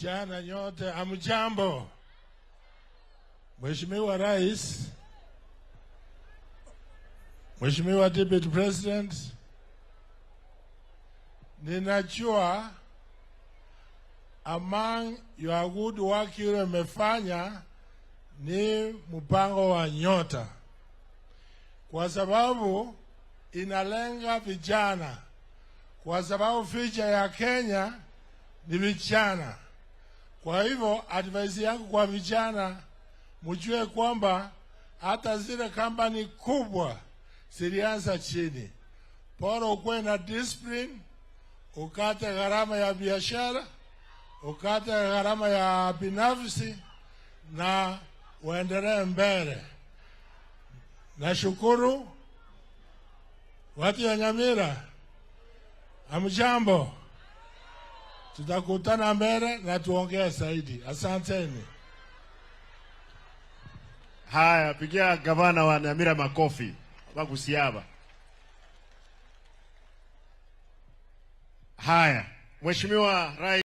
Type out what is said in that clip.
Vijana nyote, amjambo. Mheshimiwa Rais, Mheshimiwa Deputy President, ninajua among your good work ile umefanya ni mpango wa Nyota, kwa sababu inalenga vijana, kwa sababu future ya Kenya ni vijana. Kwa hivyo advice yangu kwa vijana, mjue kwamba hata zile kampani kubwa zilianza chini. Bora ukuwe na discipline, ukate gharama ya biashara, ukate gharama ya binafsi na uendelee mbele. Nashukuru watu ya Nyamira, amjambo. Tutakutana mbele na tuongee zaidi. Asanteni. Haya, pigia gavana wa Nyamira makofi Bagusiaba. Haya, Mheshimiwa Rais.